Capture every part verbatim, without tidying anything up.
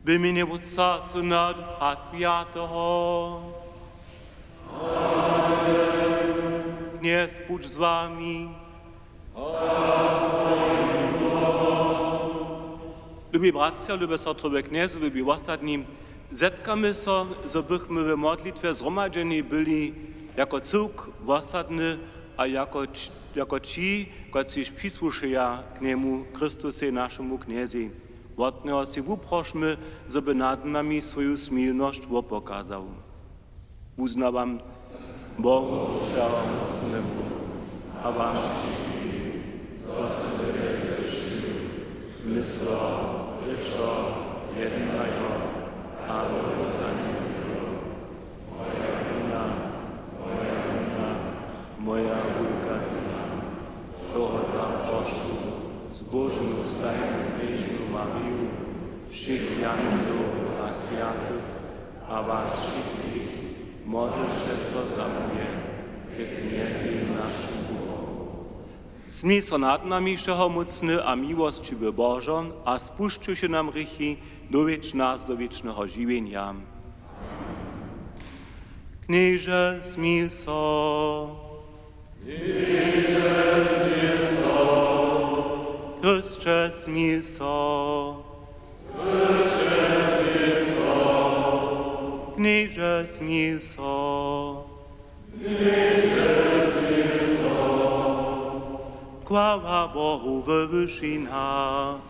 W mjenje Wótca, Syna a Swjateho. Knjez budź z wami. Lubi bratřa, lube sotry we Knjezu, lubi wosadni, zetkamy so, zo bychmy w modlitwje zhromadźeni byli jako cyłk wosadny a jako ć-, jako ći, kotřiž přisłušeja k njemu, Chrystusej, našemu Knjezej. Wotneho sej wuprošmy, zo by nad nami swoju smilnosć wopokazał. Wuznawam Bohu Wšehomócnemu a wam wšitkim, zo sym wjele zhrěšił, mysljo, rěčo, jednajo a wobzamjenjo. Moja wina, moja wina, moja wulka wina. Tohodla prošu zbóžnu stajnu knježnu Mariju, wšěch jandlow a swjatych a was wšitkich, modlće so za mnje k Knjezej našemu Bohu. Smil so nad nami, wšehomócny a miłosćiwy Božo, a spušćiwši nam hrěchi, dowjedź nas do wěčneho žiwjenja. Knježe, smil so. Knježe, smil so. Chrysće, smil so. Chrysće, smil so. Knježe, smil so. Knježe, smil so. Chwała Bohu we wyšinach.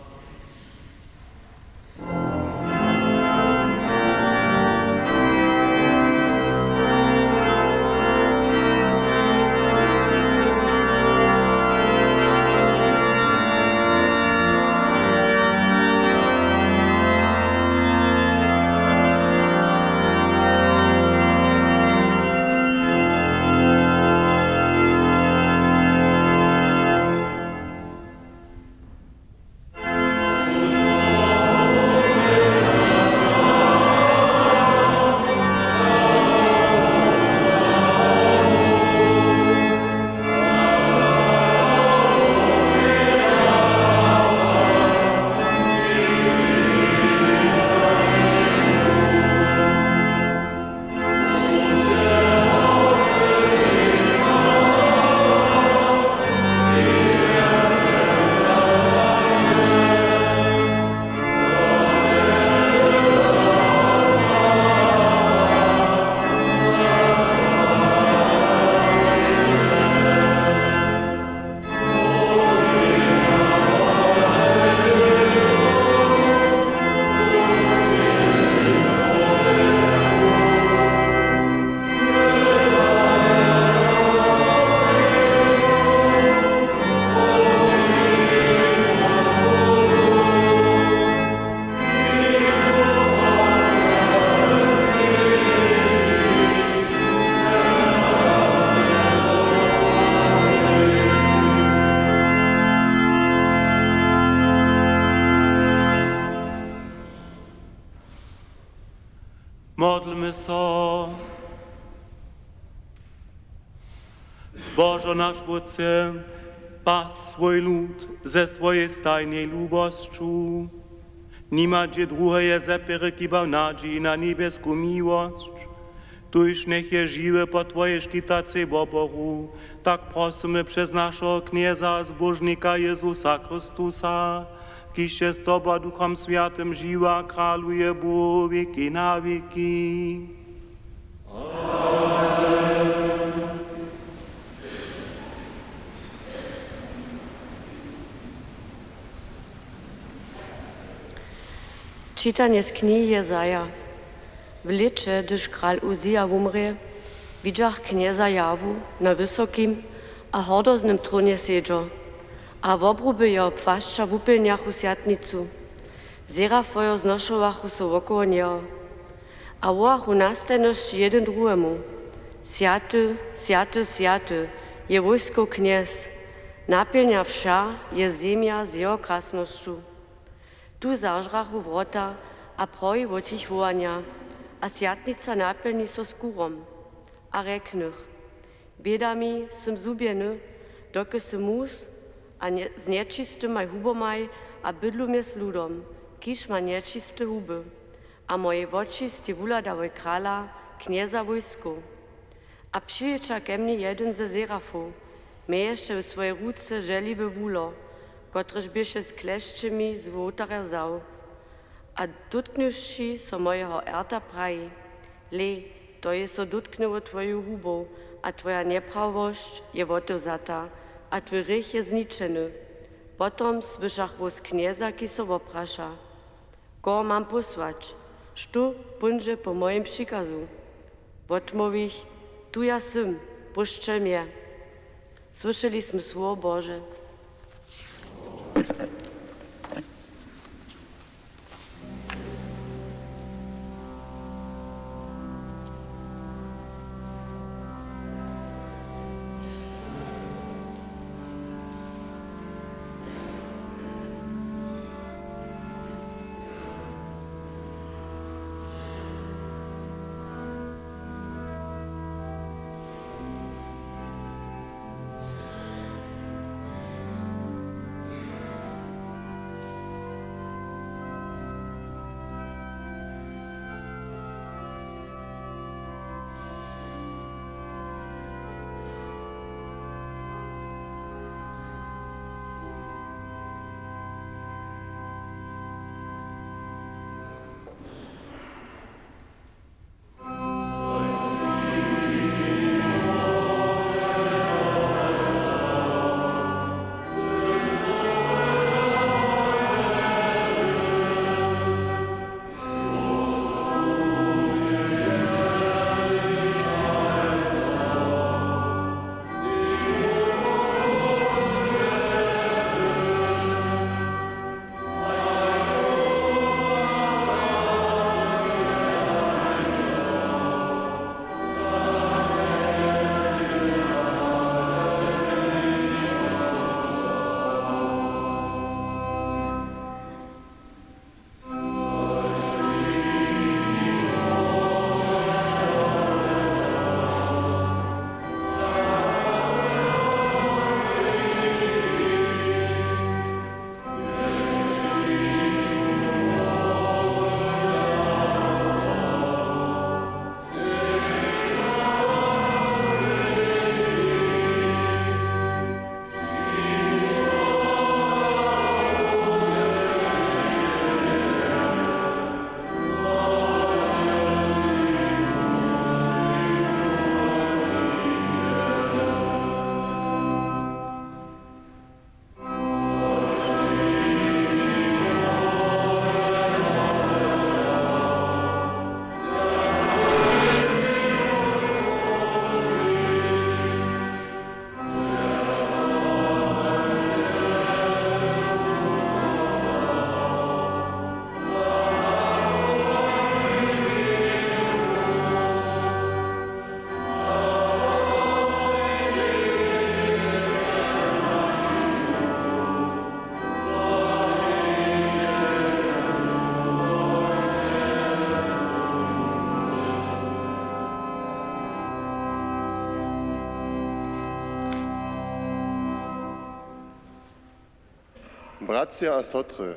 Modlmy so. Božo naš Wótče, pas swój lud ze swojej stajnej lubosću. Nima dźě druheje zepěry kiba w nadźiji na njebjesku miłosć. Tuž njech je žiwy po twojej škitacej woboru, tak prosymy přez našeho Knjeza a Zbóžnika Jězusa Chrystusa, kiž je z tobu a Duchom Swjatym žiwy a kraluje Bóh wěki na wěki. Čitanje z knihi Jezaja. W lěće, hdyž kral Uzija wumrě, widźach knjeza Jawu na wysokim a hordoznym trónje sedźo, a wobruby jeho płašća wupjelnjachu swjatnicu. Serafojo znošowachu so wokoło njeho a wołachu na stajnosći jedyn druhemu: Swjaty, swjaty, swjaty je wójskow Knjez, napjelnja wša je zemja z jeho krasnosću. Tu zažrachu wrota a prohi wot jich wołanja, a swjatnica napjelni so z kurom. A rjeknych: Běda mi, sym zhubjeny, dokelž sym muž a nje-, z nječistymaj hubomaj a bydlum mjez ludom, kiž ma nječiste huby. A moje woči stej wuhladałoj krala, knjeza wójskow. A přiwjetša ke mnje jedyn ze serafow, měješe w swojej ruce žehliwy wuhlo, kotryž běše z klešćemi z wołtarja wzał. A dótknywši so mojeho rta, praji: Hlej, to je so dótknyło twojeju hubow, a twoja njeprawosć je wotewzata, a twój hrěch je zničeny. Potom słyšach hłós knjeza, kiž so wopraša: Koho mam pósłać? Štó póńdźe po mojim přikazu? Wotmołwich: Tu ja sym, pósćće mje. Słyšeli smy słowo Bože. Bratřa a sotry,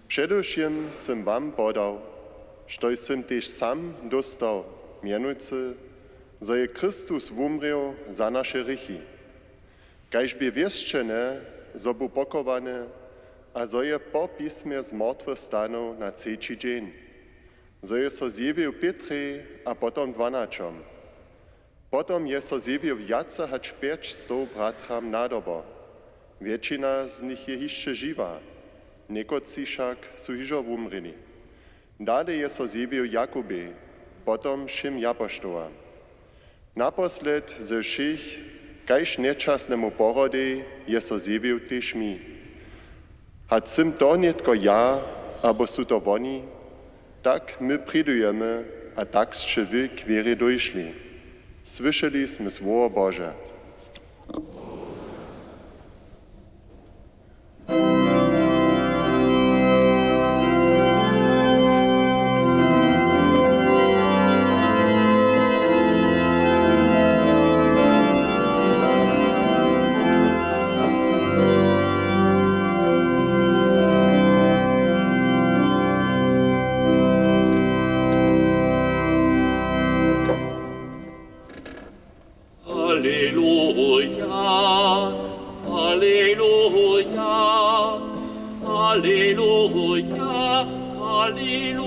předewšěm sym wam podał, štož sym tež sam dóstał, mjenujcy, zo je Chrystus wumrěł za naše hrěchi, kaž bě wěsćene, zo bu pochowany a zo je po pismje z mortwych stanył na třeći dźeń, zo je so zjewił Pětrjej a potom dwanaćom. Potom je so zjewił wjace hač pjeć stow bratram nadobo. Wjetšina z nich je hišće žiwa, někotři wšak su hižo wumrěli. Dale je so zjewił Jakubej, potom wšěm japoštołam. Naposled ze wšěch, kaž nječasnemu porodej, je so zjewił tež mi. Hač sym to nětko ja, abo su to woni, tak my prědujemy a tak sće wy k wěrje dóšli. Słyšeli smy słowo Bože. Aleluja, aleluja, aleluja,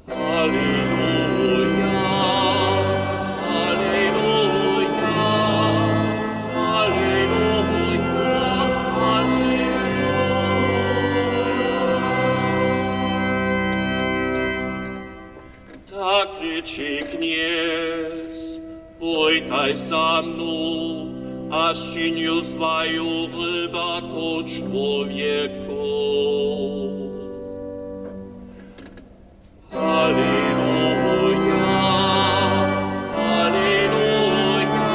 aleluja, aleluja, aleluja. Tak rěči Knjez: Pójtaj za mnu a sčinju z waju rybakow čłowjekow. Aleluja, aleluja,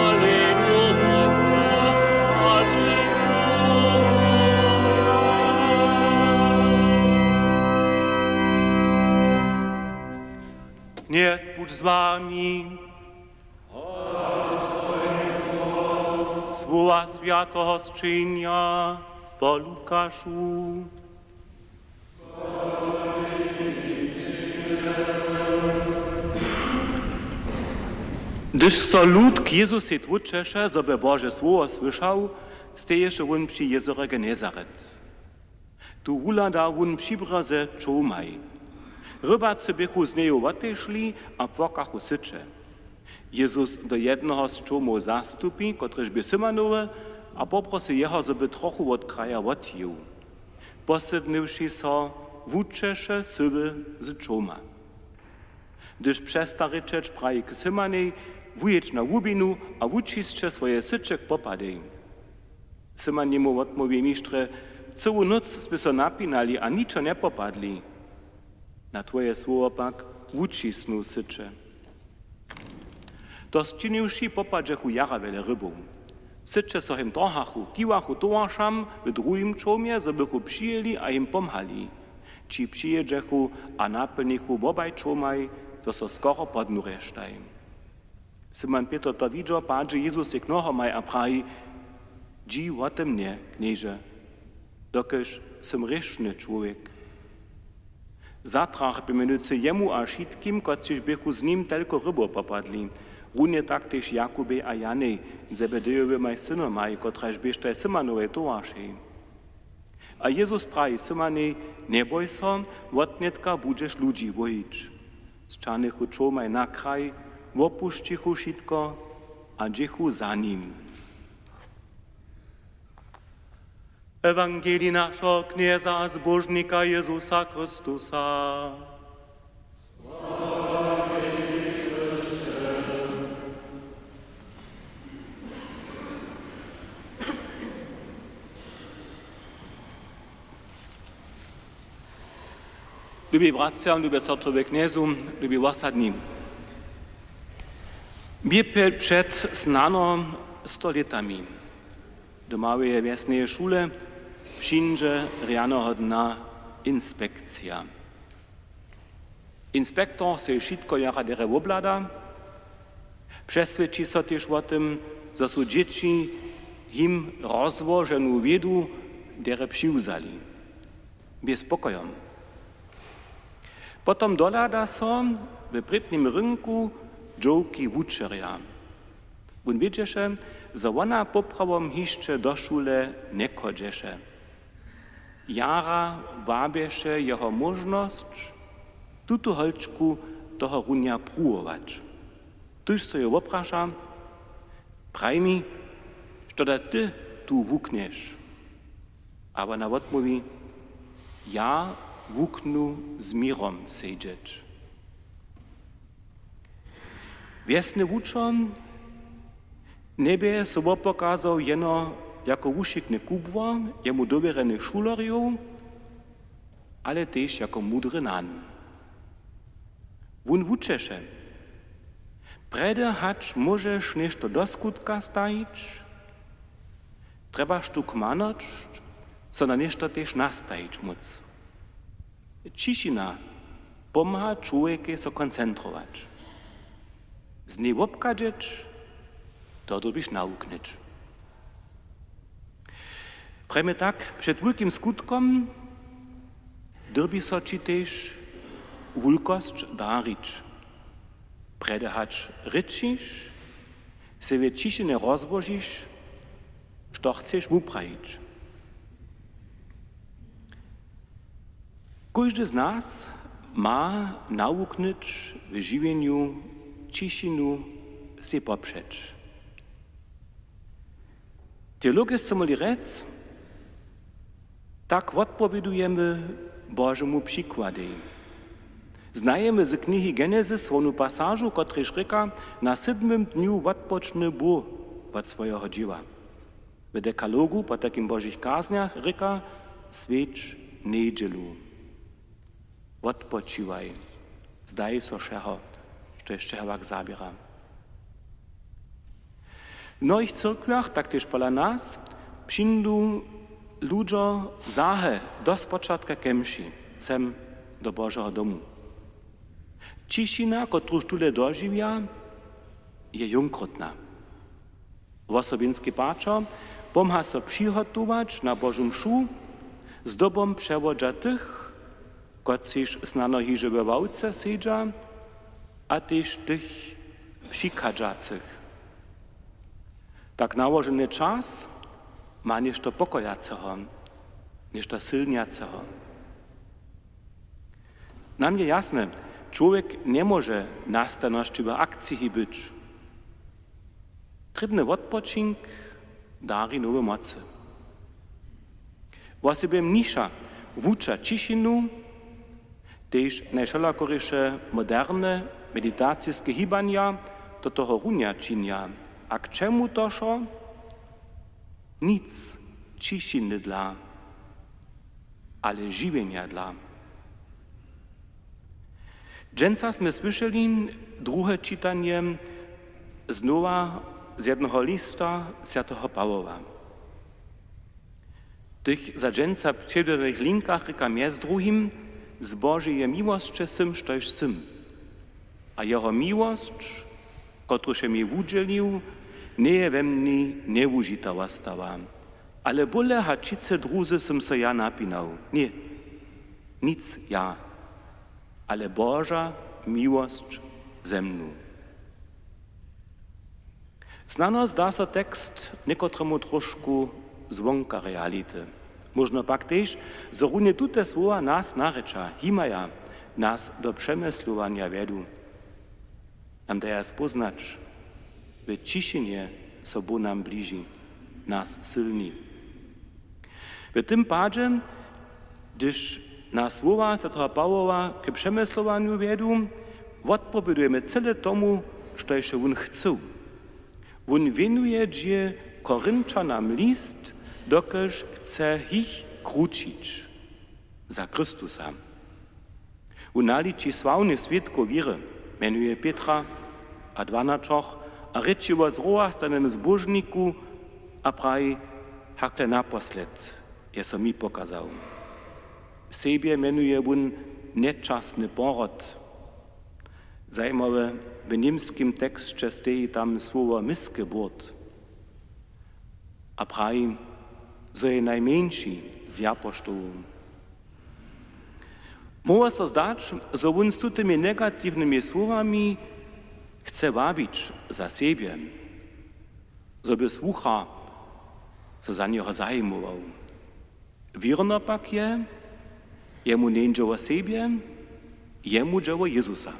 aleluja, aleluja. Knjez budź z wami. Słowa swjateho sćenja po Lukašu. Hdyž so lud k Jezusej tłóčeše, zo by Bože słowo słyšał, steješe wón při jězorje Genezaret. Tu wuhlada wón při brjerze čołmaj. Rybacy běchu z njeju wotešli a płokachu syće. Jezus do jednoho z čołmow zastupi, kotryž bě Simanowy, a poprosi jeho, zo by trochu wot kraja wotjěł. Posydniwši so, wućeše syły z čołma. Hdyž přesta rěčeć, praji k Simanej: Wujědź na hłubinu a wučisće swoje syće k popadej. Siman jemu wotmołwi: Mištrje, cyłu nóc smy so napinali a ničo njepopadli. Na twoje słowo pak wučisnu syće. To sčiniwši, popadźechu jara wjele rybow. Syće so jim trhachu, kiwachu towaršam w druhim čołmje, zo bychu přijěli a jim pomhali. Ći přijědźechu a napylnichu wobaj čołmaj, zo so skoro po dnu rještaj. Simon Pětr to widźo, padźe Jezusej k nohomaj a praji: Dźi wote mnje, Knježe, dokelž sym hrěšny čłowjek. Zatrach bě mjenujcy jemu a wšitkim, kotřiž běchu z nim, telko rybow popadli. Runje tak tež Jakubej a Janej, Zebedejowymaj synomaj, kotraž běštaj Simonowej towaršej. A Jezus praji Simonej: Njeboj so, wotnětka budźeš ludźi łowić. Sćahnychu čołmaj na kraj, wopušćichu wšitko a dźěchu za nim. Ewangelij našeho Knjeza a Zbóžnika Jezusa Chrystusa. Lubi bratřa, lube sotry we Knjezu, lubi wosadni. Bě pe-, před snano sto lětami do małeje wjesneje šule přińdźe rjaneho dna inspekcija. Inspektor sej wšitko jara derje wobhlada, přeswědči so tež wo tym, zo su dźěći jim rozłoženu wědu derje přiwzali. Bě spokojom. Potom dohlada so w prědnim rynku dźowki wučerja. Wón wědźeše, zo wona poprawom hišće do šule njechodźeše. Jara wabješe jeho móžnosć, tutu holčku tohorunja pruwować. Tuž so jo wopraša: Praj mi, što da ty tu wuknješ? A wona wotmołwi: Ja wuknu z měrom sedźeć. Wjesny wučer njebě so wopokazał jeno jako wušikny kubłar jemu dowěrjenych šulerjow, ale tež jako mudry nan. Wón wučeše: Prjedy hač móžeš něšto do skutka stajić, trjebaš tu kmanoć, so na něšto tež nastajić móc. Ćišina pomha čłowjekej so koncentrować. Z njej wobchadźeć, to dyrbiš nawuknyć. Prjemy tak, před wulkim skutkom dyrbi so ći tež wulkosć darić. Prjedy hač rěčiš, sej w ćišinje rozłožiš, što chceš wuprajić. Kóždy z nas ma nawuknyć w žiwjenju ćišinu sej popřeć. Teologiske móhli rjec, tak wotpowědujemy Božemu přikładej. Znajemy z knihi Genezis słownu pasažu, kotrejž rěka: „Na sydmym dnju wotpočny Bóh wot swojeho dźěła.“ W dekalogu, potajkim Božich kaznjach, rěka: „Swjeć njedźelu. Wotpočiwaj, zdaj so wšeho, što je sćehałak zaběra.“ W mnohich cyrkwjach, tak tež pola nas, přińdu ludźo zahe do spočatka ke mši, sem do Božeho domu. Ćišina, kotruž tule dožiwja, je jónkrótna. Wosobinski paćer pomha so přihotować na Božu mšu zdobom přewodźa tych, kotřiž snano hižo we ławce sedźa, a tež tych přichadźacych. Tak nałoženy čas ma něšto pokojaceho, něšto sylnjaceho. Nam je jasne, čłowjek njemóže nastanosći w akciji być. Trěbny wotpočink dari nowe mocy. Wosebje mniša wuča ćišinu, tež najwšelakoriše moderne meditaciske hibanja do toho runja činja. A k čemu to wšo? Nic ćišiny dla, ale žiwjenja dla. Dźensa smy słyšeli druhe čitanje znowa z jednoho lista swjateho Pawoła. W tych za dźensa předwjedenych linkach rěka mjez druhim: „Z Božeje miłosće sym, štož sym. A jeho miłosć, kotruž je mi wudźělił, njeje we mni njewužita wostała. Ale bóle hač wšitcy druzy sym so ja napinał. Ně, nic ja, ale Boža miłosć ze mnu.“ Snano zda so tekst někotremu trošku zwonka reality. Móžno pak tež, zo runje tute słowa nas narěča, himaja, nas do přemyslowanja wjedu. Nam daja spóznać, w ćišinje so Bóh nam bliži, nas sylni. W tym padźe, hdyž nas słowa swjateho Pawoła k přemyslowanju wjedu, wotpowědujemy cyle tomu, štož je wón chcył. Wón wěnuje dźě Korinćanam list, dokelž chce jich krućić za Chrystusa. Wón naliči sławnych swědkow wěry, mjenuje Pětra a dwanaćoch a rěči wo zrowastanym zbóžniku a praji: „Hakle naposled je so mi pokazał.“ Sebje mjenuje wón nječasny porod. Zajimawe, w němskim teksće steji tam słowo Missgeburt a praji, zo je najmjeńši z japoštołow. Móhło so zdać, zo wón z tutymi negatiwnymi słowami chce wabić za sebje, zo by słuchar so za njeho zajimował. Wěrno pak je, jemu njeńdźe wo sebje, jemu dźe wo Jezusa.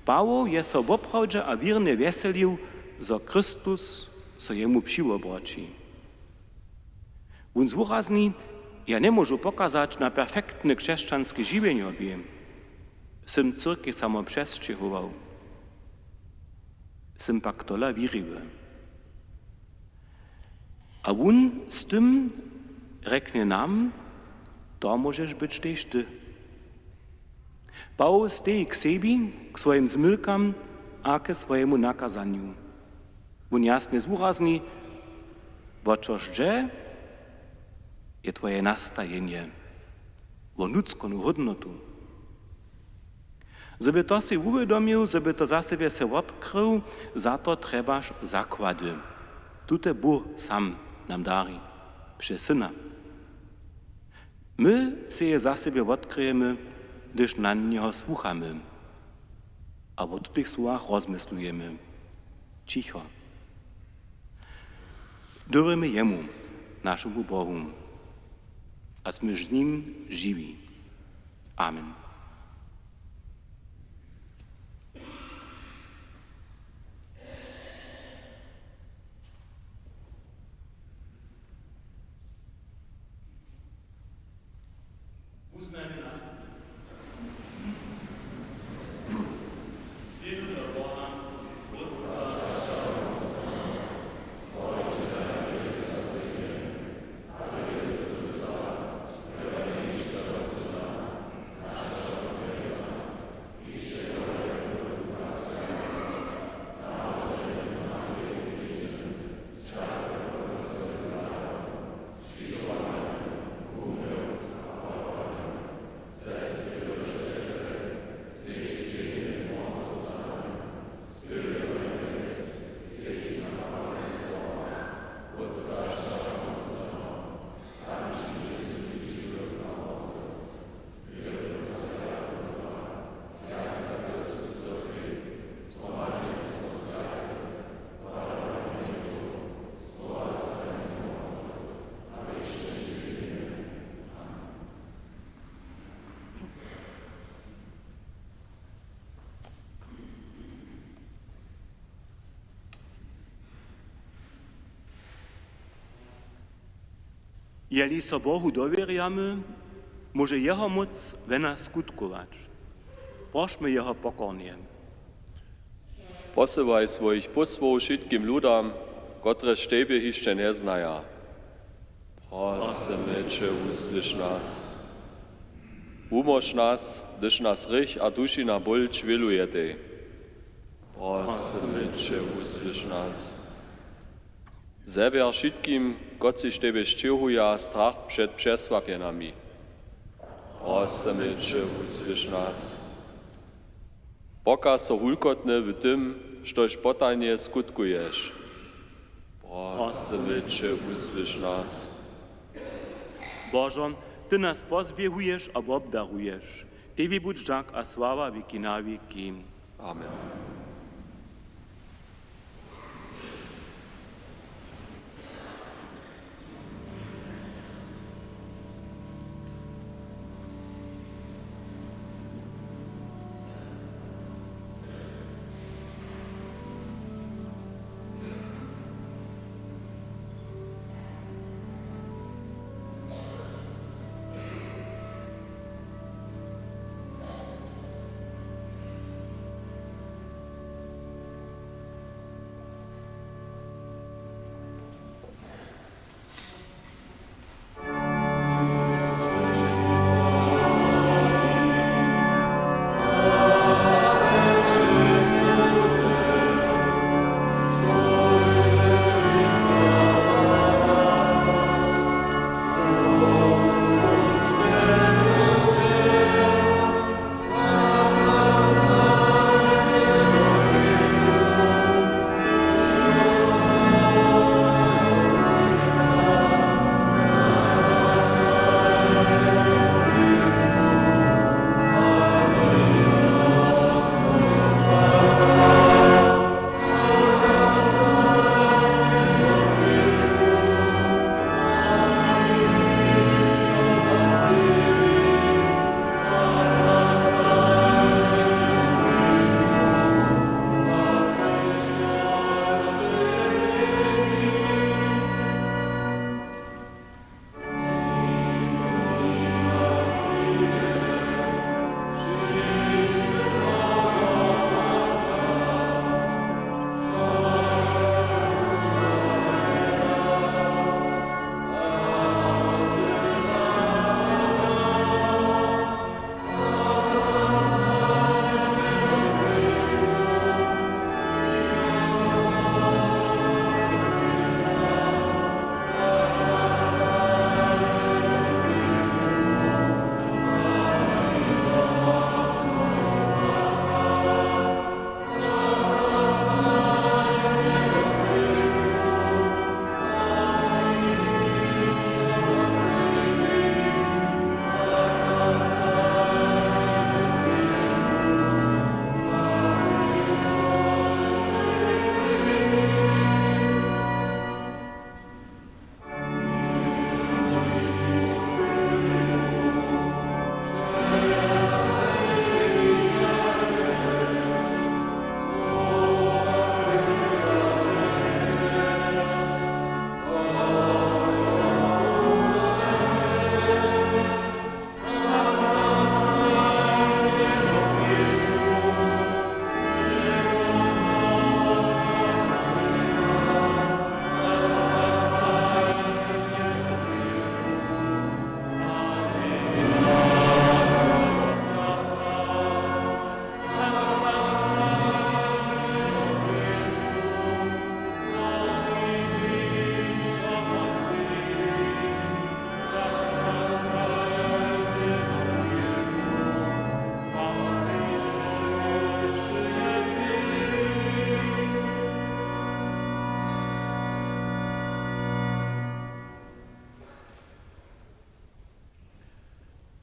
Pawoł je so woprawdźe a wěrnje wjeselił, zo Chrystus so jemu přiwobroći. Wón zwurazni: „Ja njemóžu pokazać na perfektne křesćanske žiwjenjobje. Sym cyrkej samo přesćěhował. Sym pak tola wěriwy.“ A wón z tym rjeknje nam: „To móžeš być tež ty.“ Pawoł steji k sebi, k swojim zmylkam a k swojemu nakazanju. Wón jasnje zwurazni, wo čož dźe, je twoje nastajenje, wo nutřkownu hódnotu. Zo by to sej wuwědomił, zo by to za sebje sej wotkrył, za to trjebaš zakłady. Tute Bóh sam nam dari přez Syna. My sej je za sebje wotkryjemy, hdyž na njeho słuchamy. A wo tutych słowach rozmyslujemy. Ćicho. Dyrujemy jemu, našemu Bohu, a smy z nim žiwi. Amen. Wuznajmy našu wěru. Wěru do Boha, Wótca, Jeli so Bohu dowěrjamy, móže jeho móc we nas skutkować. Prošmy jeho pokornje. Posyłaj swojich pósłow wšitkim ludam, kotrež tebje hišće njeznaja. Prosymy će, wusłyš nas. Wumóž nas, hdyž nas hrěch a dušina bóle čwělujetej. Prosymy će, wusłyš nas. Zebjer wšitkim, kotřiž tebje sćěhuja, strach před přesłapjenami. Prosymy će, wusłyš nas. Pokaž so wulkotny w tym, štož potajnje skutkuješ. Prosymy će, wusłyš nas. Božo, ty nas pozběhuješ a wobdaruješ. Tebi budź dźak a sława wěki na wěki. Amen.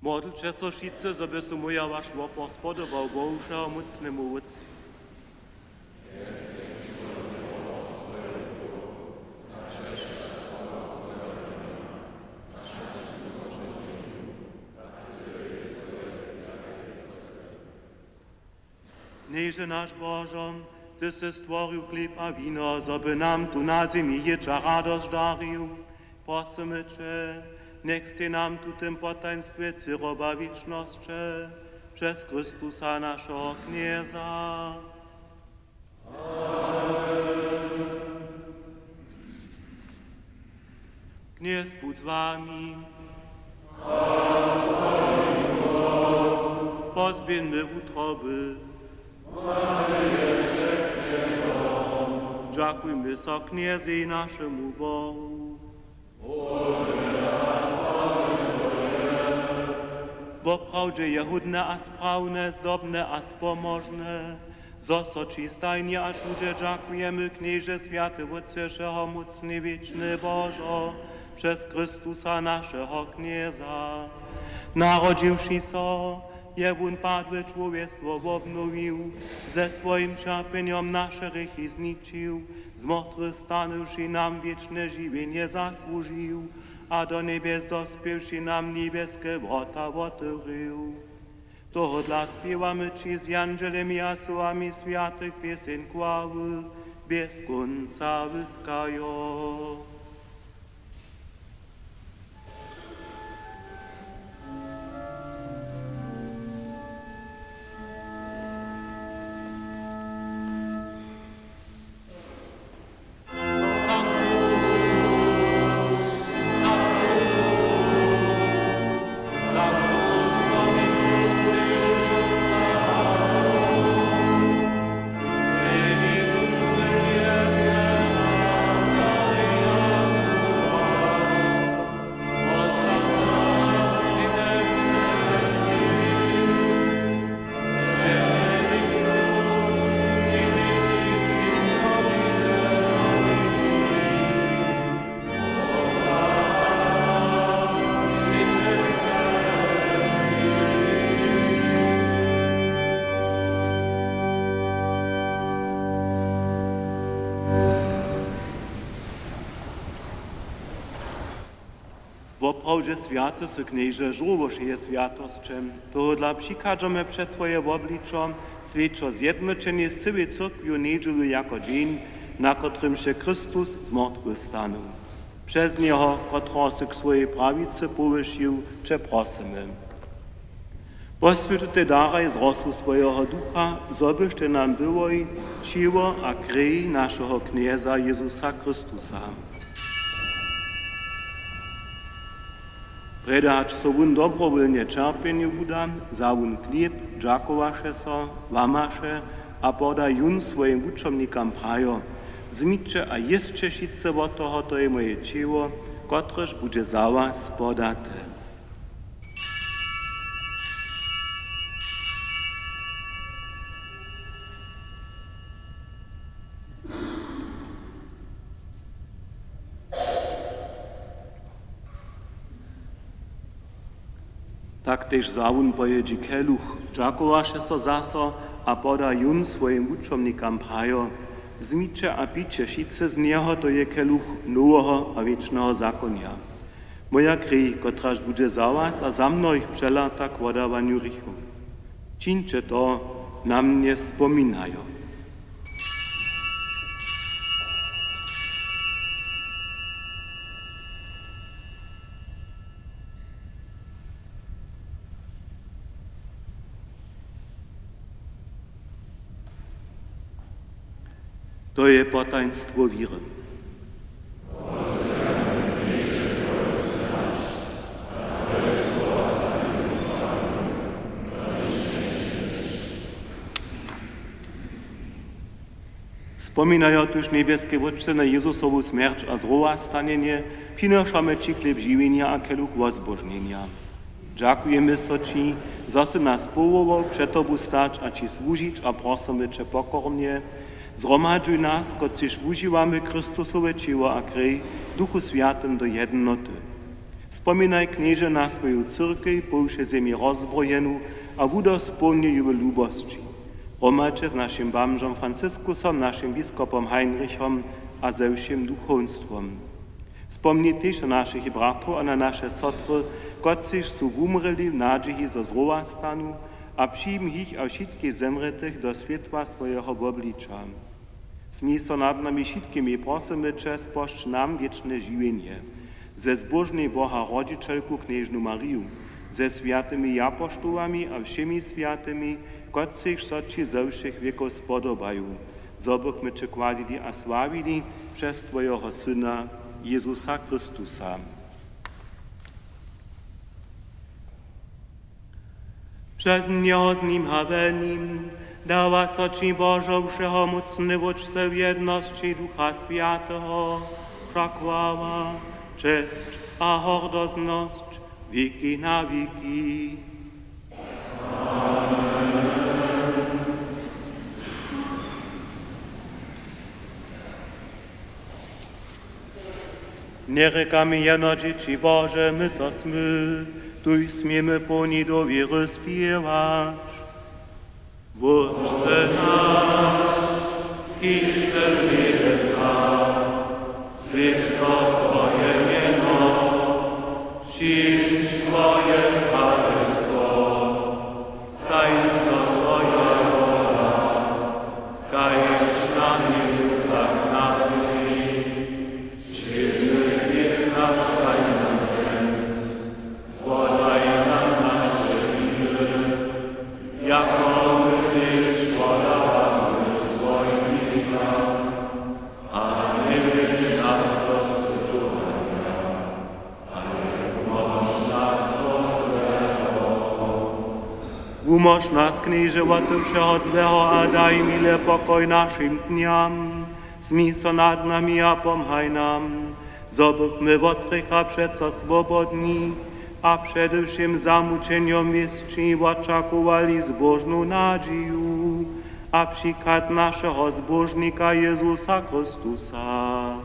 Modlće so wšitcy, zo by so mój a waš wopor spodobał Bohu, wšehomócnemu Wótcej. Knježe naš Božo, ty sy stworił chlěb a wino, zo by nam tu na zemi jědź a radosć darił. Prosymy će, njech stej nam w tutym potajnstwje cyroba wěčnosće, přez Chrystusa, našeho Knjeza. Knjez budź z wami. Pozběhńmy wutroby. Dźakujmy so Knjezej, našemu Bohu. Woprawdźe je hódne a sprawne, zdobne a spomožne, zo so ći stajnje a wšudźe dźakujemy, Knježe, swjaty Wótče, wšehomócny, wěčny Božo, přez Chrystusa, našeho Knjeza. Narodźiwši so, je wón padłe čłowjestwo wobnowił, ze swojim ćerpjenjom naše hrěchi zničił, z mortwych stanywši nam wěčne žiwjenje zasłužił a do njebjes dospěwši nam njebjeske wrota wotewrěł. Tohodla spěwamy ći z jandźelemi a słowami swjatych pěseń chwały bjez kónca wyskajo. Woprawdźe swjaty sy, Knježe, žórło wšeje swjatosće. Tohodla přichadźamy před Twoje wobličo, swjećo zjednoćeni z cyłej cyrkwju njedźelu jako dźeń, na kotrymž je Chrystus z mortwych stanył. Přez njeho, kotrehož sy k swojej prawicy powyšił, će prosymy. Poswjeć tutej daraj z rosu swojeho Ducha, zo byštej nam byłoj ćěło a krej našeho Knjeza Jezusa Chrystusa. Prjedy hač so wón dobrowólnje ćerpjenju wuda, wza wón chlěb, dźakowaše so, łamaše a poda jón swojim wučomnikam, prajo: Wzmiće a jěsće wšitcy wot toho, to je moje ćěło, kotrež budźe za was podate. Tak tež wza wón po jědźi keluch, dźakowaše so zaso a poda jón swojim wučomnikam, prajo: Wzmiće a pijće wšitcy z njeho, to je keluch noweho a wěčneho zakonja. Moja krej, kotraž budźe za was a za mnohich přelata k wodawanju hrěchow. Čińće to na mnje spominajo. To je potajnstwo wěry. Spominajo tuž, njebjeski Wótče, na Jezusowu smjerć a zrowastanjenje, přinošamy ći chlěb žiwjenja a keluch wozbožnjenja. Dźakujemy so ći, zo sy nas powołał před tobu stać a ći słužić, a prosymy će pokornje: Zhromadźuj nas, kotřiž wužiwamy Chrystusowe ćěło a krej, w Duchu Swjatym do jednoty. Spominaj, Knježe, na swoju cyrkej po wšej zemi rozbrojenu a wudospołń ju w lubosći. Hromadźe z našim bamžom Franciskusom, našim biskopom Heinrichom a ze wšěm duchowstwom. Spomni tež na našich bratrow a na naše sotry, kotřiž su wumrěli w nadźiji, zo z rowa stanu, a přijmi jich a wšitkich zemrětych do swětła swojeho wobliča. Smil so nad nami wšitkimi, prosymy će, spožč nam wěčne žiwjenje ze zbóžnej Boha rodźićelku knježnu Mariju, ze swjatymi japoštołami a wšěmi swjatymi, kotřiž so ći ze wšěch wěkow spodobaju, zo bychmy će chwalili a sławili přez twojeho Syna Jezusa Chrystusa. Přez njeho, z nim a w nim dawa so ći, Božo, wšehomócny Wótče, w jednosći Ducha Swjateho wša chwała, česć a hordoznosć wěki na wěki. Njerěkamy jeno dźěći Bože, my to smy, tuž směmy połni dowěry spěwać. Wótče naš, kiž sy w njebjesach, swjeć so twoje mjeno, přińdź twoje kralestwo, stań so twoja wola, kaž na njebju, tak na zemi. Wšědny chlěb naš daj nam dźens, wodaj nam naše winy, jako my tež wodawamy swojim winikam, a njewjedź nas do spytowanja, ale wumóž nas wot złeho. Wumóž nas, Knježe, wot wšeho złeho a daj mile pokoj našim dnjam. Smil so nad nami a pomhaj nam, zo bychmy wot hrěcha přeco swobodni a přede wšěm zamućenjom wěsći wočakowali zbóžnu nadźiju a přichad našeho Zbóžnika Jezusa Chrystusa.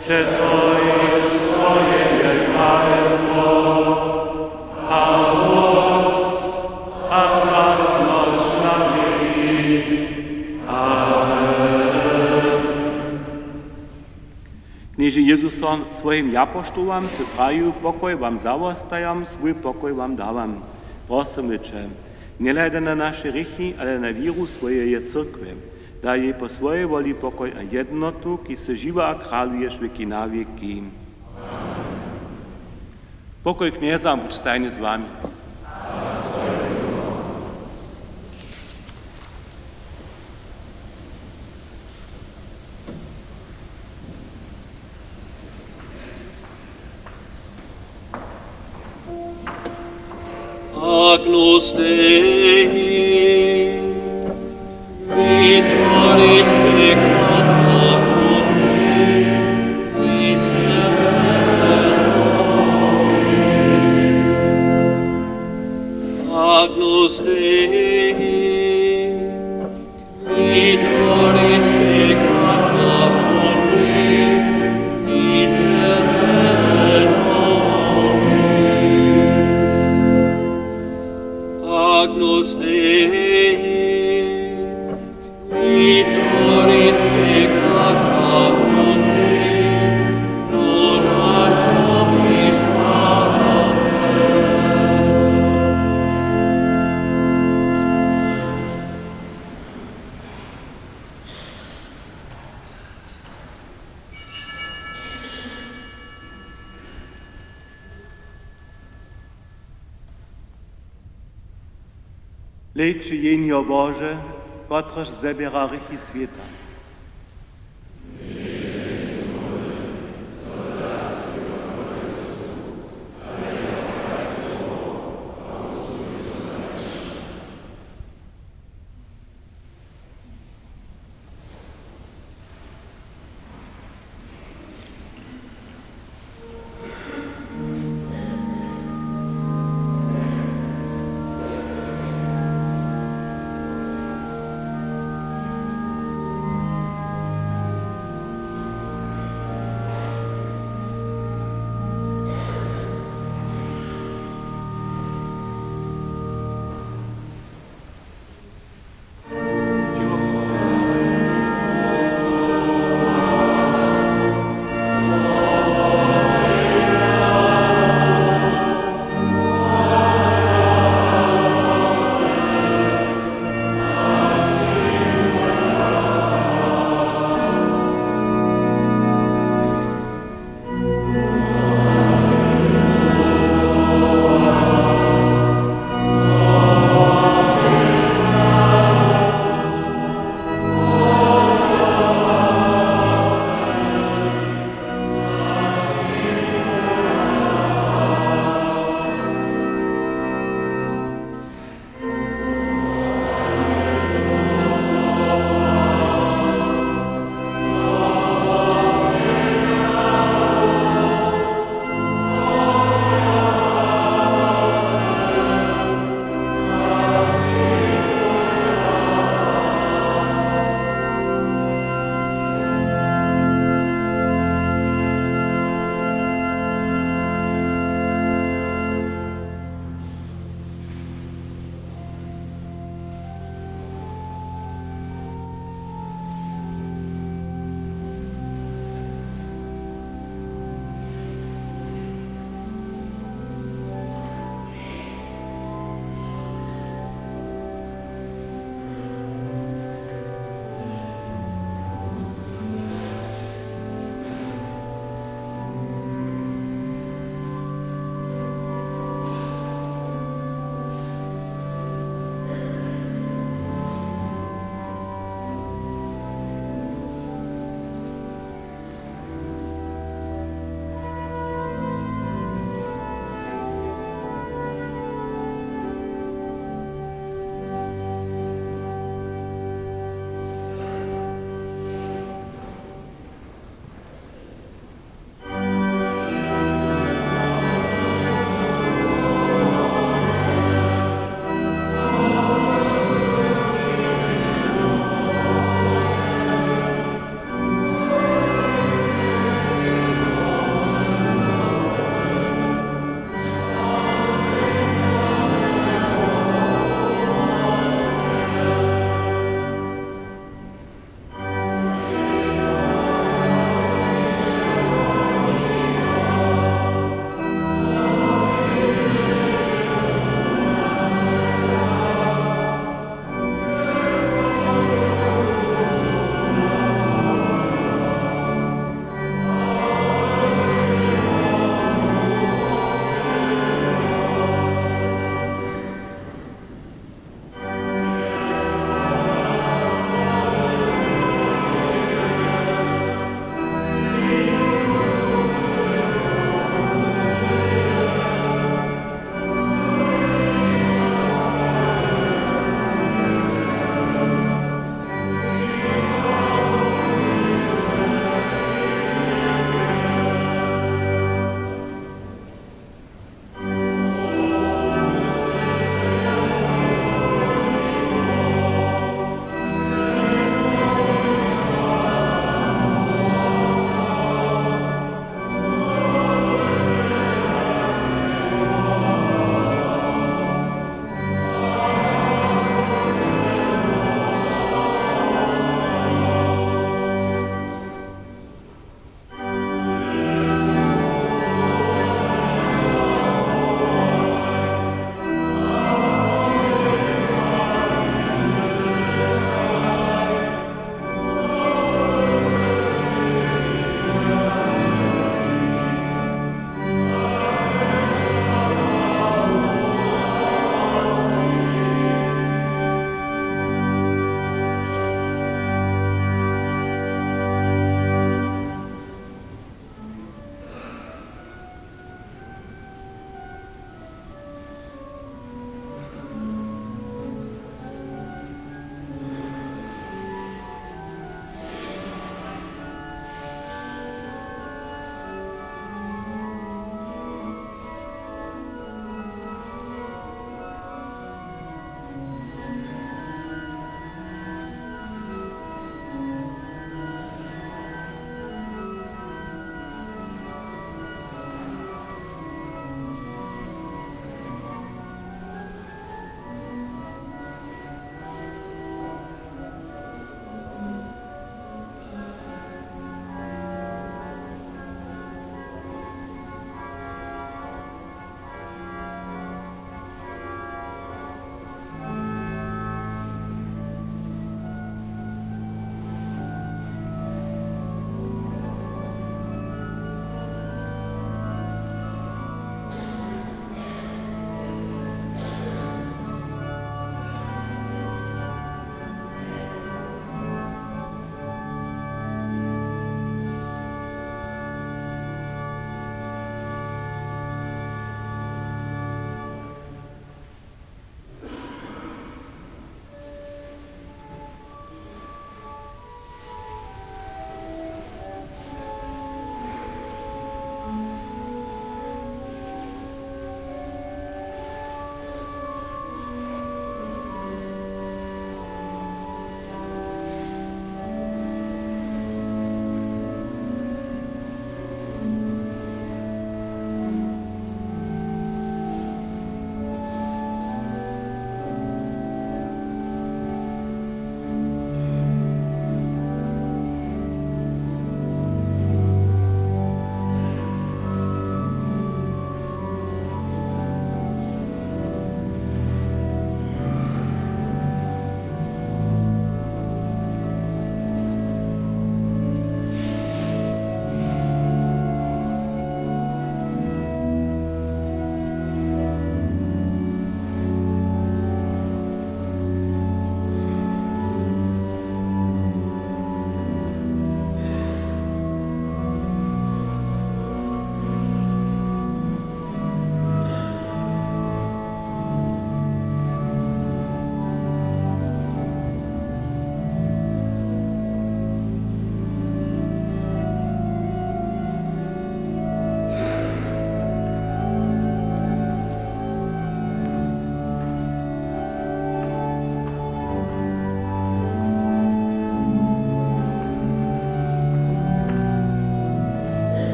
Přetož twoje je kralestwo a móc a krasnosć na wěki. Amen. Knježe Jezuso, swojim japoštołam sy prajił: Pokoj wam zawostajam, swój pokoj wam dawam. Prosymy će, njehladaj na naše hrěchi, ale na wěru swojeje cyrkwje. Daj jej po swojej woli pokoj a jednotu, kiž sy žiwy a kraluješ wěki na wěki. Pokoj Knjeza budź stajnje z wami. Agnus Dei, vincitoris peccata mundi, miserere nobis. Agnus Dei, vincitoris peccata mundi, miserere nobis. Agnus Dei, vincitoris peccata mundi, dona nobis pace. Hlejće, Jehnjo Bože, kotrež zběra hrěchi swěta.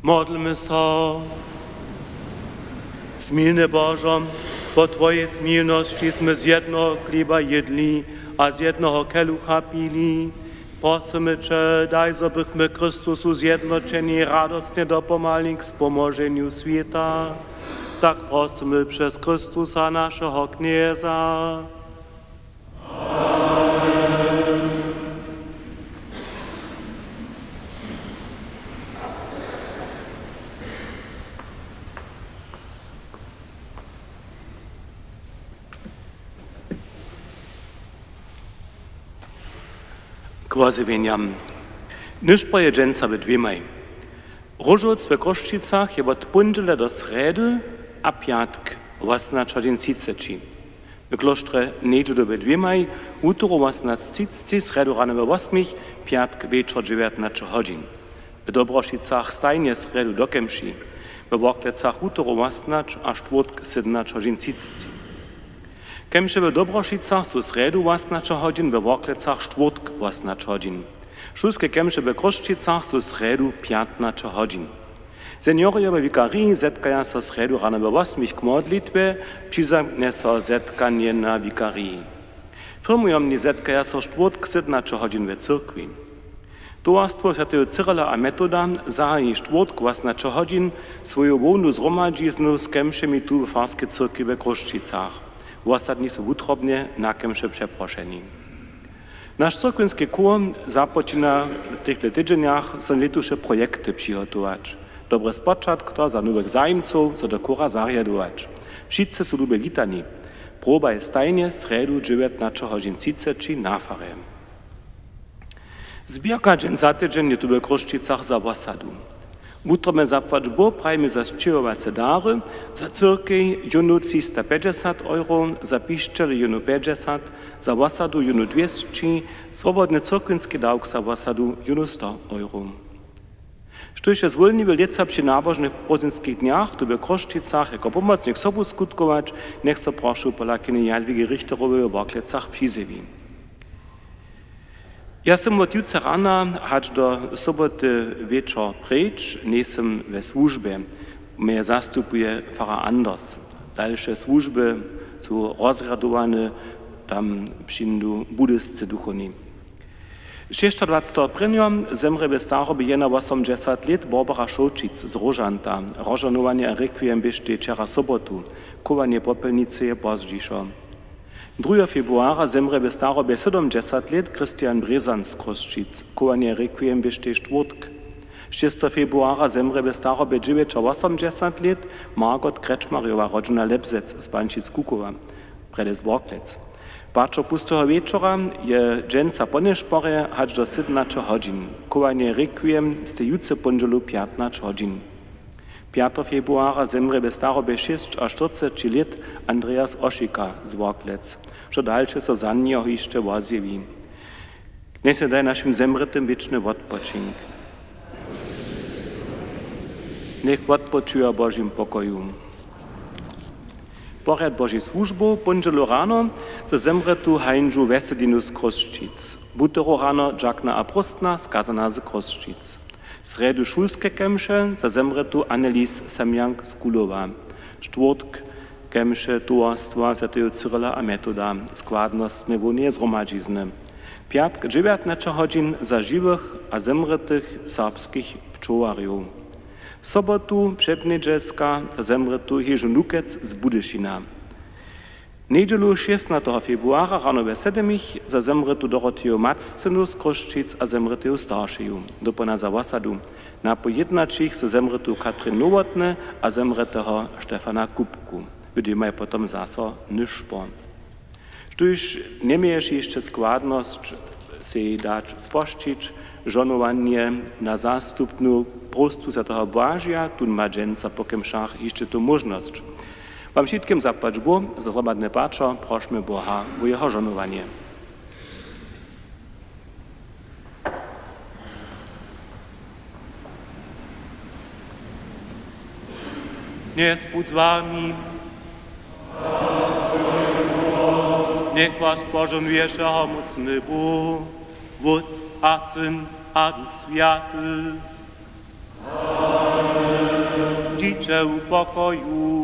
Modlmy so. Smilny Božo, po Twojej smilnosći smy z jednoho chlěba jědli a z jednoho kelucha pili. Prosymy Će, daj, zo bychmy Chrystusu zjednoćeni radostnje dopomali k spomoženju swěta. Tak prosymy přez Chrystusa, našeho Knjeza. K wozjewjenjam. Nyšpor je dźensa we dwěmaj. Róžowc we Chrósćicach je wot póndźele do srjedy a pjatk wosomnaće hodźin třiceći. W klóštrje njedźelu we dwěmaj, wutoru wosomnaće třiceći, srjedu rano we wosmich, pjatk wječor dźewjatnaće hodźin. W Dobrošicach stajnje srjedu do kemši, we Worklecach wutoru wosomnaće a štwórtk sydomnaće hodźin třiceći. Kemše w Dobrošicach su srjedu wosomnaće hodźin, we Worklecach štwórtk wosomnaće hodźin. Šulske kemše we Chrósćicach su srjedu pjatnaće hodźin. Seniorojo we wikariji zetkaja so srjedu rano we wosmich k modlitwje, přizamknje so zetkanje na wikariji. Firmujomni zetkaja so štwórtk sydomnaće hodźin we cyrkwi. Towarstwo swjateho Cyrila a Metoda zahaji štwórtk wosomnaće hodźin swoju hłownu zhromadźiznu z kemšemi tu w farskej cyrkwi we Chrósćicach. Wosadni su wutrobnje na kemše přeprošeni. Naš cyrkwinsky chór započina w tychto tydźenjach so lětuše projekty přihotować. Dobry spočatk to za nowych zajimcow, zo do chóra zarjadować. Wšitcy su lubje witani. Proba je stajnje srjedu dźewjatnaće hodźin třiceći na farje. Zběrka dźeń za tydźeń je tu we Chrósćicach za wosadu. Wutrobne zapłać Bóh prajimy za sćěhowace dary, za cyrkej jónu třista pjećdźesat euro, za pišćele jónu pjećdźesat, za wosadu jónu dwěsći, swobodny cyrkwinski dawk za wosadu jónu sto euro. Štóž je zwólniły lětsa při nabožnych prózdninskich dnjach tu we Chrósćicach jako pomocnik sobu skutkować, njech so prošu pola keny Jadwigi Richterowej we Worklecach přizjewi. Ja sym wot jutře rana hač do soboty wječor preč, njejsym we słužbje. Mje zastupuje farar Anders. Dalše słužby su rozrjadowane, tam přińdu budyscy duchowni. Šěsćadwaceteho prěnjo zemrě w starobje jednawosomdźesat lět Barbara Šołćic z Róžanta. Rozžohnowanje a rekwiem běštej wčera sobotu. Chowanje popjelnicy je pozdźišo. Druheho februara zemrě w starobje sydomdźesat lět Christian Brězan z Chrósćic. Chowanje rekwiem běštej štwórtk. Šesteho februara zemrě w starobje dźewjećawosomdźesat lět Margot Krečmarjowa, rodźena Lebzec z Pančic-Kukowa, prjedy z Worklec. Pačer pusteho wječora je dźensa po nyšporje hač do sydomnaće hodźin. Chowanje rekwiem stej jutře póndźelu pjatnaće hodźin. Pjateho februara zemrě w starobje šěsćaštyrceći lět Andreas Ošika z Worklec. Wšo dalše so za njeho hišće wozjewi. Njech so daj našim zemrětym wěčny wotpočink. Njech wotpočuja w Božim pokoju. Porjad Božich słužbow póndźelu rano za zemrětu Hańžu Weselinu z Chrósćic. Wutoru rano dźakna a próstna skazana z Chrósćic. Srjedu šulske kemše za zemrětu Annelies Semjank z Kulowa. Štwórtk kemše towarstwa swjateho Cyrila a Metoda, składnostne hłowneje zhromadźizny. Pjatk dźewjatnaće hodźin za žiwych a zemrětych serbskich pčołarjow. Sobotu přednjedźelska za zemrětu Ježu Nukec z Budyšina. Njedźelu šěsnateho februara rano we sedmich za zemrětu Doroteju Maccynu z Chrósćic a zemrěteju staršeju. Dopołdnja za wosadu. Napoł jědnaćich za zemrětu Katrin Nowotny a zemrěteho Štefana Kupku. W dwěmaj potom zaso nyšpor. Štóž njeměješ hišće składnosć sej dać spožčić, žohnowanje na zastupnu próstwu swjateho Błažeja, tón ma dźensa po kemšach hišće tu móžnosć. Wam wšitkim zapłać Bóh za zhromadny pačer, prošmy Boha wo jeho žohnowanje. Knjez budź z wami. Njech was požohnuje wšehomócny Bóh, Wótc a Syn a Duch Swjaty. Dźiće w pokoju.